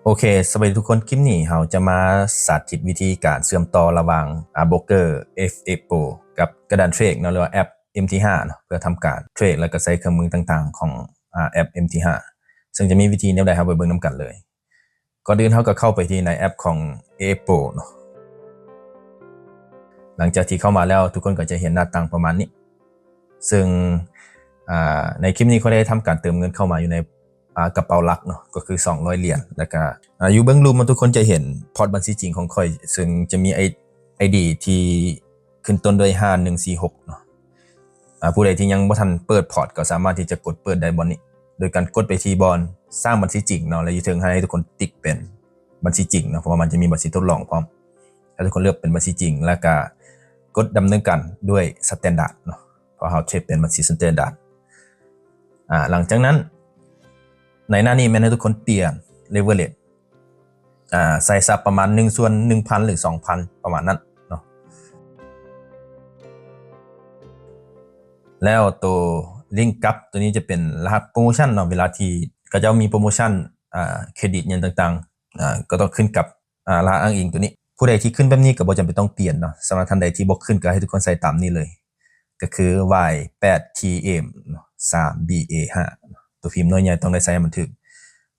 ໂອເຄ ສະບາຍດີທຸກຄົນ. ຄລິບນີ້ເຮົາຈະມາສາທິດວິທີການເຊື່ອມຕໍ່ລະຫວ່າງ ອາ ໂບຣກເກີ ເອັຟເອັກ ໂປຣ ກັບກະດານເທຣດເນາະ ຫຼືວ່າແອັບ ເອັມທີຫ້າ ເນາະ ເພື່ອທຳການເທຣດ ແລ້ວກໍໃຊ້ເຄື່ອງມືຕ່າງໆຂອງ ອາ ແອັບ ເອັມທີຫ້າ ເຊິ່ງຈະມີວິທີແນວໃດ ເຮົາໄປເບິ່ງນຳກັນເລີຍ. ກ່ອນອື່ນເຮົາກໍເຂົ້າໄປທີ່ໃນແອັບຂອງ ເອເອັກ ໂປຣ ເນາະ. ຫຼັງຈາກທີ່ເຂົ້າມາແລ້ວ ທຸກຄົນກໍຈະເຫັນໜ້າຕ່າງປະມານນີ້ ເຊິ່ງ ອາ ໃນຄລິບນີ້ຂ້ອຍໄດ້ທຳການເຕີມເງິນເຂົ້າມາຢູ່ໃນ ອາ ກະເປົາຫຼັກເນາະ ກໍຄືສອງຮ້ອຍຫຼຽນ ແລ້ວກະ ອາ ຢູ່ເບື້ອງລຸ່ມ ທຸກຄົນຈະເຫັນພອດບັນຊີຈິງຂອງຂ້ອຍ ເຊິ່ງຈະມີໄອ ໄອດີທີ່ຂຶ້ນຕົ້ນດ້ວຍຫ້າໜຶ່ງສີ່ຫົກເນາະ. ອາ ຜູ້ໃດທີ່ຍັງບໍ່ທັນເປີດພອດ ກໍສາມາດທີ່ຈະກົດເປີດໄດ້ບ່ອນນີ້ ໂດຍການກົດໄປທີ່ບ່ອນສ້າງບັນຊີຈິງເນາະ ແລະ ຢູ່ເທິງໃຫ້ທຸກຄົນຕິກເປັນບັນຊີຈິງເນາະ ເພາະວ່າມັນຈະມີບັນຊີທົດລອງພ້ອມ. ໃຫ້ທຸກຄົນເລືອກເປັນບັນຊີຈິງ ແລ້ວກະກົດດຳເນີນການດ້ວຍສະແຕນດາດເນາະ ເພາະເຮົາເທຣດເປັນບັນຊີສະແຕນດາດ. ອາ ຫຼັງຈາກນັ້ນ ໃນໜ້ານີ້ແມ່ນໃຫ້ທຸກຄົນປ່ຽນເລເວີເຣດ ອາ ໃສ່ສັກປະມານໜຶ່ງສ່ວນໜຶ່ງພັນ ຫຼື ສອງພັນ ປະມານນັ້ນເນາະ. ແລ້ວໂຕລິ້ງກັບໂຕນີ້ຈະເປັນລະຫັດໂປຣໂມຊັນເນາະ ເວລາທີ່ເຂົາເຈົ້າມີໂປຣໂມຊັນ ອາ ເຄຣດິດຫຍັງຕ່າງໆ ອາ ກໍຕ້ອງຂຶ້ນກັບ ອາ ລະຫັດອ້າງອີງໂຕນີ້. ຜູ້ໃດທີ່ຂຶ້ນແບບນີ້ກໍບໍ່ຈຳເປັນຕ້ອງປ່ຽນເນາະ. ສຳລັບທ່ານໃດທີ່ບໍ່ຂຶ້ນ ກໍໃຫ້ທຸກຄົນໃສ່ຕາມນີ້ເລີຍ ກໍຄື ວາຍ ແປດ ທີ ເອັມ ສາມ ບີ ເອ ຫ້າ ໂຕພິມໜ່ວຍໃຫຍ່ຕ້ອງໄດ້ໃສ່ໃຫ້ມັນຖືກ.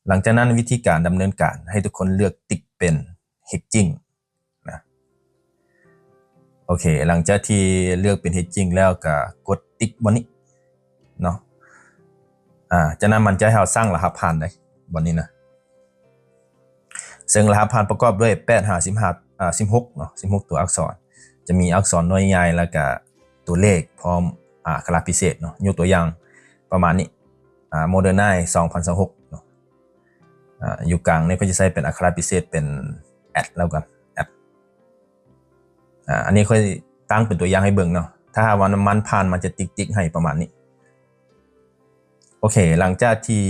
ຫຼັງຈາກນັ້ນ ວິທີການດຳເນີນການ ໃຫ້ທຸກຄົນເລືອກຕິກເປັນເຮັດຈິງນະ. ໂອເຄ ຫຼັງຈາກທີ່ເລືອກເປັນເຮັດຈິງແລ້ວ ກໍກົດຕິກບ່ອນນີ້ເນາະ. ອາ ຈາກນັ້ນມັນຈະໃຫ້ເຮົາສ້າງລະຫັດຜ່ານໄດ້ ບ່ອນນີ້ນະ. ເຊິ່ງລະຫັດຜ່ານປະກອບດ້ວຍແປດຫາສິບຫ້າ ອາ ສິບຫົກເນາະ ສິບຫົກຕົວອັກສອນ ຈະມີອັກສອນໜ່ວຍໃຫຍ່ ແລ້ວກະຕົວເລກພ້ອມ ອາ ອັກຂະລະພິເສດເນາະ. ຍົກຕົວຢ່າງປະມານນີ້ ອາ ໂມເດີນາຍ ສອງພັນຊາວຫົກເນາະ. ອາ ຢູ່ກາງນີ້ຂ້ອຍຈະໃຊ້ເປັນອັກຂະລະພິເສດເປັນແອັດແລ້ວກັນ ແອັດ. ອາ ອັນນີ້ຂ້ອຍຕັ້ງເປັນຕົວຢ່າງໃຫ້ເບິ່ງເນາະ. ຖ້າຫາກວ່າມັນຜ່ານ ມັນຈະຕິກໆໃຫ້ປະມານນີ້. ໂອເຄ ຫຼັງຈາກທີ່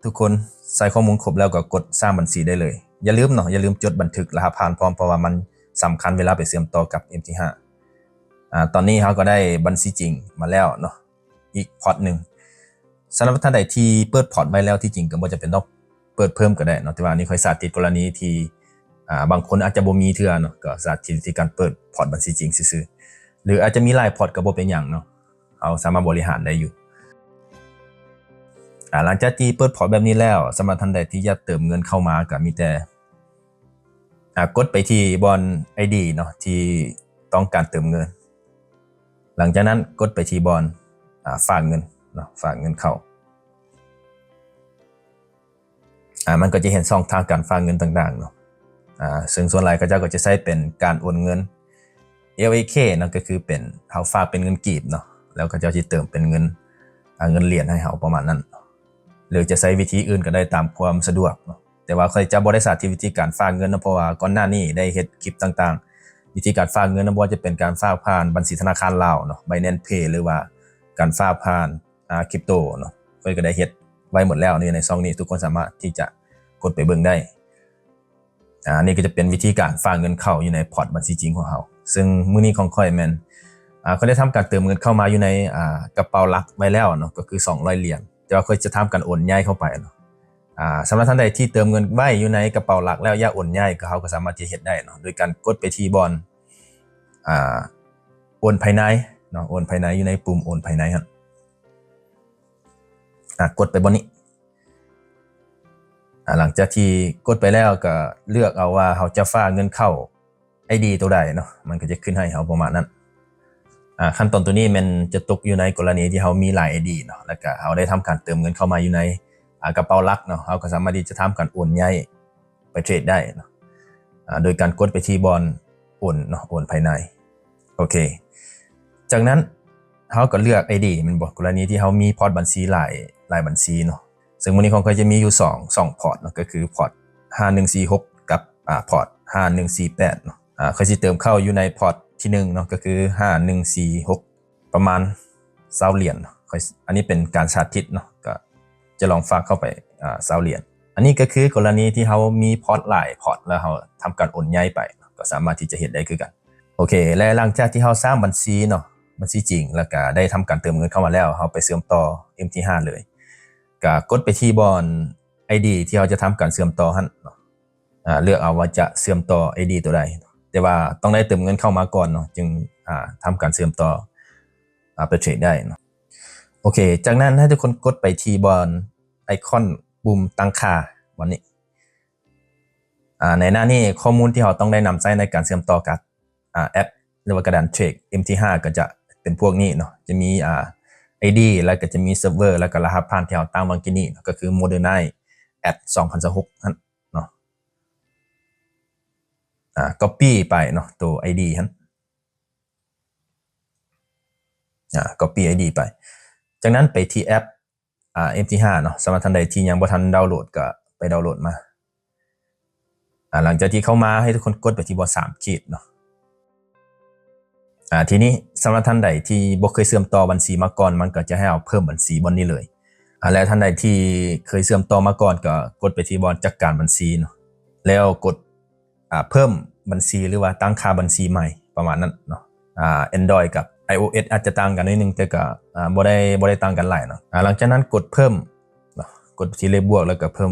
ທຸກຄົນໃສ່ຂໍ້ມູນຄົບແລ້ວ ກໍກົດສ້າງບັນຊີໄດ້ເລີຍ. ຢ່າລືມເນາະ ຢ່າລືມຈົດບັນທຶກລະຫັດຜ່ານພ້ອມ ເພາະວ່າມັນສຳຄັນເວລາໄປເຊື່ອມຕໍ່ກັບ ເອັມທີຫ້າ. ອາ ຕອນນີ້ເຮົາກໍໄດ້ບັນຊີຈິງມາແລ້ວເນາະ ອີກພອດໜຶ່ງ. ສຳລັບທ່ານໃດທີ່ເປີດພອດໄວ້ແລ້ວ ທີ່ຈິງກໍບໍ່ຈຳເປັນຕ້ອງເປີດເພີ່ມກໍໄດ້ເນາະ ແຕ່ວ່າອັນນີ້ຂ້ອຍສາທິດກໍລະນີທີ່ ອາ ບາງຄົນອາດຈະບໍ່ມີເທື່ອເນາະ ກໍສາທິດທີ່ການເປີດພອດບັນຊີຈິງຊື່ໆ ຫຼືອາດຈະມີຫຼາຍພອດກໍບໍ່ເປັນຫຍັງເນາະ. ເຮົາສາມາດບໍລິຫານໄດ້ຢູ່. ອາ ຫຼັງຈາກທີ່ເປີດພອດແບບນີ້ແລ້ວ ສຳລັບທ່ານໃດທີ່ຢາກເຕີມເງິນເຂົ້າມາ ກໍມີແຕ່ ອາ ກົດໄປທີ່ບ່ອນໄອດີເນາະ ທີ່ຕ້ອງການເຕີມເງິນ. ຫຼັງຈາກນັ້ນກົດໄປທີ່ບ່ອນ ອາ ຝາກເງິນເນາະ ຝາກເງິນເຂົ້າ. ອາ ມັນກໍຈະເຫັນຊ່ອງທາງການຝາກເງິນຕ່າງໆເນາະ. ອາ ເຊິ່ງສ່ວນຫຼາຍເຂົາເຈົ້າກໍຈະໃຊ້ເປັນການໂອນເງິນ ແອລເອເຄ ເນາະ ກໍຄືເປັນ ເຮົາຝາກເປັນເງິນກີບເນາະ ແລ້ວເຂົາເຈົ້າຊິເຕີມເປັນເງິນ ອາ ເງິນຫຼຽນໃຫ້ເຮົາປະມານນັ້ນ ຫຼືຈະໃຊ້ວິທີອື່ນກໍໄດ້ຕາມຄວາມສະດວກເນາະ. ແຕ່ວ່າຂ້ອຍຈະບໍ່ໄດ້ສາທິດວິທີການຝາກເງິນເນາະ ເພາະວ່າກ່ອນໜ້ານີ້ໄດ້ເຮັດຄລິບຕ່າງໆ ວິທີການຝາກເງິນເນາະ ບໍ່ວ່າຈະເປັນການຝາກຜ່ານບັນຊີທະນາຄານລາວເນາະ Binance Pay ຫຼືວ່າການຝາກຜ່ານ ອາ ຄຣິບໂຕເນາະ ຂ້ອຍກໍໄດ້ເຮັດໄວ້ໝົດແລ້ວໃນ ໃນຊ່ອງນີ້ ທຸກຄົນສາມາດທີ່ຈະກົດໄປເບິ່ງໄດ້. ອາ ອັນນີ້ກໍຈະເປັນວິທີການຝາກເງິນເຂົ້າຢູ່ໃນພອດບັນຊີຈິງຂອງເຮົາ ເຊິ່ງມື້ນີ້ຂອງຂ້ອຍແມ່ນ ອາ ຂ້ອຍໄດ້ທຳການເຕີມເງິນເຂົ້າມາຢູ່ໃນ ອາ ກະເປົາຫຼັກໄວ້ແລ້ວເນາະ ກໍຄືສອງຮ້ອຍຫຼຽນ ແຕ່ວ່າຂ້ອຍຈະທຳການໂອນຍ້າຍເຂົ້າໄປເນາະ. ອາ ສຳລັບທ່ານໃດທີ່ເຕີມເງິນໄວ້ຢູ່ໃນກະເປົາຫຼັກແລ້ວຢາກໂອນຍ້າຍ ກໍເຮົາກໍສາມາດທີ່ເຮັດໄດ້ເນາະ ໂດຍການກົດໄປທີ່ບ່ອນ ອາ ໂອນພາຍໃນເນາະ ໂອນພາຍໃນ ຢູ່ໃນປຸ່ມໂອນພາຍໃນຫັ້ນ ອາ ກົດໄປບ່ອນນີ້. ອາ ຫຼັງຈາກທີ່ກົດໄປແລ້ວ ກໍເລືອກເອົາວ່າເຮົາຈະຝາກເງິນເຂົ້າໄອດີໂຕໃດເນາະ ມັນກໍຈະຂຶ້ນໃຫ້ເຮົາປະມານນັ້ນ. ອາ ຂັ້ນຕອນໂຕນີ້ແມ່ນຈະຕົກຢູ່ໃນກໍລະນີທີ່ເຮົາມີຫຼາຍໄອດີເນາະ ແລ້ວກໍເຮົາໄດ້ທຳການເຕີມເງິນເຂົ້າມາຢູ່ໃນ ອາ ກະເປົາຫຼັກເນາະ ເຮົາກໍສາມາດທີ່ຈະທຳການໂອນຍ້າຍໄປເທຣດໄດ້ເນາະ ອາ ໂດຍການກົດໄປທີ່ບ່ອນໂອນເນາະ ໂອນພາຍໃນ. ໂອເຄ ຈາກນັ້ນເຮົາກໍເລືອກໄອດີແມ່ນບໍ່ ກໍລະນີທີ່ເຮົາມີພອດບັນຊີຫຼາຍ ຫຼາຍບັນຊີເນາະ. ເຊິ່ງມື້ນີ້ຂອງຂ້ອຍຈະມີຢູ່ສອງ ສອງພອດເນາະ ກໍຄືພອດຫ້າໜຶ່ງສີ່ຫົກ ກັບ ອາ ພອດຫ້າໜຶ່ງສີ່ແປດເນາະ. ອາ ຂ້ອຍຊິເຕີມເຂົ້າຢູ່ໃນພອດທີໜຶ່ງເນາະ ກໍຄືຫ້າໜຶ່ງສີ່ຫົກ ປະມານຊາວຫຼຽນເນາະ. ຂ້ອຍ ອັນນີ້ເປັນການສາທິດເນາະ ກໍຈະລອງຝາກເຂົ້າໄປ ອາ ຊາວຫຼຽນ. ອັນນີ້ກໍຄືກໍລະນີທີ່ເຮົາມີພອດຫຼາຍພອດ ແລ້ວເຮົາທຳການໂອນຍ້າຍໄປເນາະ ກໍສາມາດທີ່ຈະເຮັດໄດ້ຄືກັນ. ໂອເຄ ແລະ ຫຼັງຈາກທີ່ເຮົາສ້າງບັນຊີເນາະ ບັນຊີຈິງ ແລ້ວກະໄດ້ທຳການເຕີມເງິນເຂົ້າມາແລ້ວ ເຮົາໄປເຊື່ອມຕໍ່ ເອັມທີຫ້າ ເລີຍ. ກະກົດໄປທີ່ບ່ອນໄອດີທີ່ເຮົາຈະທຳການເຊື່ອມຕໍ່ຫັ້ນເນາະ. ອາ ເລືອກເອົາວ່າຈະເຊື່ອມຕໍ່ໄອດີໂຕໃດ ແຕ່ວ່າຕ້ອງໄດ້ເຕີມເງິນເຂົ້າມາກ່ອນເນາະ ຈຶ່ງ ອາ ທຳການເຊື່ອມຕໍ່ ອາ ໄປເທຣດໄດ້ເນາະ. ໂອເຄ ຈາກນັ້ນໃຫ້ທຸກຄົນກົດໄປທີ່ບ່ອນໄອຄອນປຸ່ມຕັ້ງຄ່າບ່ອນນີ້. ອາ ໃນໜ້ານີ້ ຂໍ້ມູນທີ່ເຮົາຕ້ອງໄດ້ນຳໃຊ້ໃນການເຊື່ອມຕໍ່ກັບ ອາ ແອັບ ຫຼືວ່າກະດານເທຣດ ເອັມທີຫ້າ ກໍຈະເປັນພວກນີ້ເນາະ ຈະມີ ອາ ໄອດີ ແລ້ວກໍຈະມີເຊີບເວີ ແລ້ວກໍລະຫັດຜ່ານທີ່ເຮົາຕັ້ງຫວ່າງກີ້ນີ້ເນາະ ກໍຄື Modernite at ສອງພັນຊາວຫົກ ຫັ້ນເນາະ. ອາ copy ໄປເນາະ ໂຕໄອດີຫັ້ນ ອາ copy ໄອດີໄປ. ຈາກນັ້ນໄປທີ່ແອັບ ອາ ເອັມທີຫ້າ ເນາະ. ສຳລັບທ່ານໃດທີ່ຍັງບໍ່ທັນດາວໂຫຼດ ກໍໄປດາວໂຫຼດມາ. ອາ ຫຼັງຈາກທີ່ເຂົ້າມາ ໃຫ້ທຸກຄົນກົດໄປທີ່ບ່ອນສາມຂີດເນາະ. ອາ ທີນີ້ສຳລັບທ່ານໃດທີ່ບໍ່ເຄີຍເຊື່ອມຕໍ່ບັນຊີມາກ່ອນ ມັນກໍຈະໃຫ້ເຮົາເພີ່ມບັນຊີບ່ອນນີ້ເລີຍ. ອາ ແລະ ທ່ານໃດທີ່ເຄີຍເຊື່ອມຕໍ່ມາກ່ອນ ກໍກົດໄປທີ່ບ່ອນຈັດການບັນຊີເນາະ ແລ້ວກົດ ອາ ເພີ່ມບັນຊີ ຫຼືວ່າຕັ້ງຄ່າບັນຊີໃໝ່ ປະມານນັ້ນເນາະ. ອາ Android ກັບ iOS ອາດຈະຕ່າງກັນໜ້ອຍໜຶ່ງ ແຕ່ກໍ ອາ ບໍ່ໄດ້ ບໍ່ໄດ້ຕ່າງກັນຫຼາຍເນາະ. ອາ ຫຼັງຈາກນັ້ນກົດເພີ່ມເນາະ ກົດທີ່ເລກບວກ ແລ້ວກໍເພີ່ມ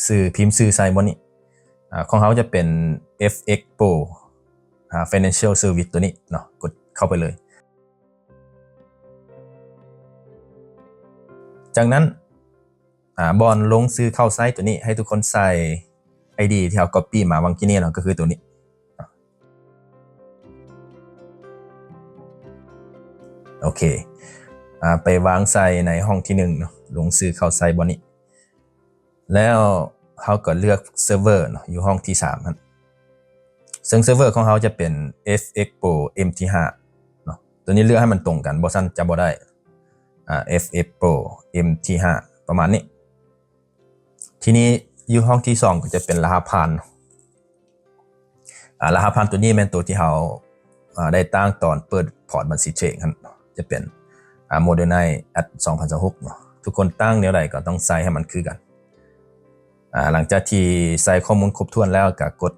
ຊື່ ພິມຊື່ໃສ່ບ່ອນນີ້. ອາ ຂອງເຮົາຈະເປັນ FX Pro ອາ Financial Service ຕົວນີ້ເນາະ ກົດເຂົ້າໄປເລີຍ. ຈາກນັ້ນ ອາ ບ່ອນລົງຊື່ເຂົ້າໃຊ້ຕົວນີ້ ໃຫ້ທຸກຄົນໃສ່ໄອດີທີ່ເຮົາ copy ມາຫວ່າງກີ້ນີ້ເນາະ ກໍຄືຕົວນີ້. ໂອເຄ ອາ ໄປວາງໃສ່ໃນຫ້ອງທີໜຶ່ງເນາະ ລົງຊື່ເຂົ້າໃສ່ບ່ອນນີ້ ແລ້ວເຮົາກໍເລືອກເຊີບເວີເນາະ ຢູ່ຫ້ອງທີສາມຫັ້ນ. ເຊິ່ງເຊີບເວີຂອງເຮົາຈະເປັນ FX Pro ເອັມທີຫ້າ ເນາະ ຕົວນີ້ເລືອກໃຫ້ມັນຕົງກັນ ບໍ່ຊັ້ນຈະບໍ່ໄດ້. ອາ FX Pro ເອັມທີຫ້າ ປະມານນີ້. ທີນີ້ຢູ່ຫ້ອງທີສອງກໍຈະເປັນລະຫັດຜ່ານ. ອາ ລະຫັດຜ່ານຕົວນີ້ແມ່ນຕົວທີ່ເຮົາ ອາ ໄດ້ຕັ້ງຕອນເປີດພອດບັນຊີເທຣດຫັ້ນ ຈະເປັນ ອາ Modernite at ສອງພັນຊາວຫົກ ເນາະ. ທຸກຄົນຕັ້ງແນວໃດກໍຕ້ອງໃສ່ໃຫ້ມັນຄືກັນ. ອາ ຫຼັງຈາກທີ່ໃສ່ຂໍ້ມູນຄົບຖ້ວນແລ້ວ ກໍກົດ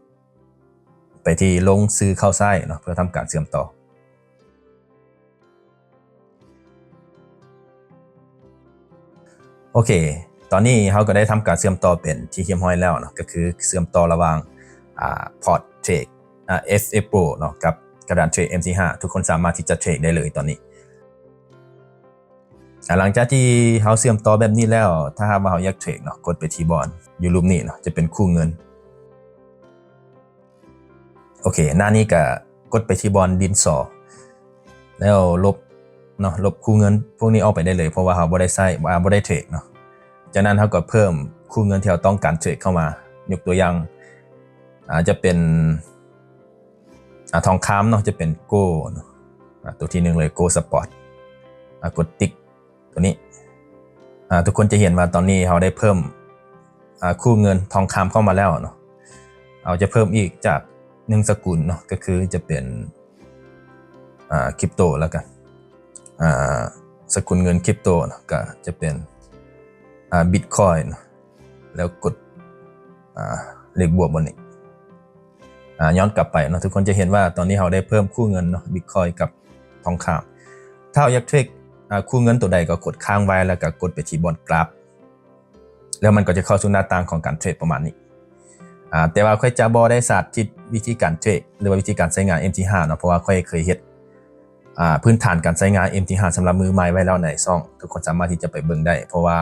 ໄປທີ່ລົງຊື່ເຂົ້າໃຊ້ເນາະ ເພື່ອທຳການເຊື່ອມຕໍ່. ໂອເຄ ຕອນນີ້ເຮົາກໍໄດ້ທຳການເຊື່ອມຕໍ່ເປັນທີ່ຮຽບຮ້ອຍແລ້ວເນາະ ກໍຄືເຊື່ອມຕໍ່ລະຫວ່າງ ອາ ພອດເທຣດ ອາ FX Pro ເນາະ ກັບກະດານເທຣດ ເອັມທີຫ້າ ທຸກຄົນສາມາດທີ່ຈະເທຣດໄດ້ເລີຍຕອນນີ້. ອາ ຫຼັງຈາກທີ່ເຮົາເຊື່ອມຕໍ່ແບບນີ້ແລ້ວ ຖ້າຫາກວ່າເຮົາຢາກເທຣດເນາະ ກົດໄປທີ່ບ່ອນຢູ່ຮູບນີ້ເນາະ ຈະເປັນຄູ່ເງິນ. ໂອເຄ ໜ້ານີ້ກະກົດໄປທີ່ບ່ອນດິນສໍ ແລ້ວລົບເນາະ ລົບຄູ່ເງິນພວກນີ້ອອກໄປໄດ້ເລີຍ ເພາະວ່າເຮົາບໍ່ໄດ້ໃຊ້ ອາ ບໍ່ໄດ້ເທຣດເນາະ. ຈາກນັ້ນເຮົາກໍເພີ່ມຄູ່ເງິນທີ່ເຮົາຕ້ອງການເທຣດເຂົ້າມາ ຍົກຕົວຢ່າງ ອາ ຈະເປັນ ອາ ທອງຄຳເນາະ ຈະເປັນ Gold ເນາະ ອາ ຕົວທີໜຶ່ງເລີຍ Gold Spot. ອາ ກົດຕິກ ຕົວນີ້ ອາ ທຸກຄົນຈະເຫັນວ່າຕອນນີ້ເຮົາໄດ້ເພີ່ມ ອາ ຄູ່ເງິນທອງຄຳເຂົ້າມາແລ້ວເນາະ. ເຮົາຈະເພີ່ມອີກຈາກໜຶ່ງສະກຸນເນາະ ກໍຄືຈະເປັນ ອາ ຄຣິບໂຕແລ້ວກັນ ອາ ສະກຸນເງິນຄຣິບໂຕເນາະ ກໍຈະເປັນ ອາ Bitcoin ເນາະ ແລ້ວກົດ ອາ ເລກບວກບ່ອນນີ້. ອາ ຍ້ອນກັບໄປເນາະ ທຸກຄົນຈະເຫັນວ່າຕອນນີ້ເຮົາໄດ້ເພີ່ມຄູ່ເງິນເນາະ Bitcoin ກັບທອງຄຳ. ຖ້າເຮົາຢາກເທຣດ ອາ ຄູ່ເງິນຕົວໃດກໍກົດຄ້າງໄວ້ ແລ້ວກໍກົດໄປທີ່ບ່ອນກຣາຟ ແລ້ວມັນກໍຈະເຂົ້າສູ່ໜ້າຕ່າງຂອງການເທຣດປະມານນີ້. ອາ ແຕ່ວ່າຂ້ອຍຈະບໍ່ໄດ້ສາທິດວິທີການເທຣດ ຫຼືວ່າວິທີການໃຊ້ງານ ເອັມທີຫ້າ ເນາະ ເພາະວ່າຂ້ອຍເຄີຍເຮັດ ອາ ພື້ນຖານການໃຊ້ງານ ເອັມທີຫ້າ ສຳລັບມືໃໝ່ໄວ້ແລ້ວໃນຊ່ອງ ທຸກຄົນສາມາດທີ່ຈະໄປເບິ່ງໄດ້ ເພາະວ່າ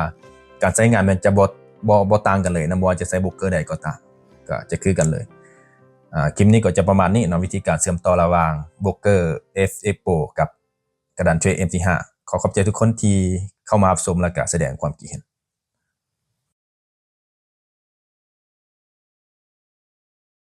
ການໃຊ້ງານມັນຈະບໍ່ ບໍ່ ບໍ່ຕ່າງກັນເລີຍນະ ບໍ່ວ່າຈະໃຊ້ໂບຣກເກີໃດກໍຕາມ ກໍຈະຄືກັນເລີຍ. ອາ ຄລິບນີ້ກໍຈະປະມານນີ້ເນາະ ວິທີການເຊື່ອມຕໍ່ລະຫວ່າງໂບຣກເກີ FX Pro ກັບກະດານເທຣດ ເອັມທີຫ້າ. ຂໍຂອບໃຈທຸກຄົນທີ່ເຂົ້າມາຮັບຊົມ ແລະ ກະສະແດງຄວາມຄິດເຫັນ.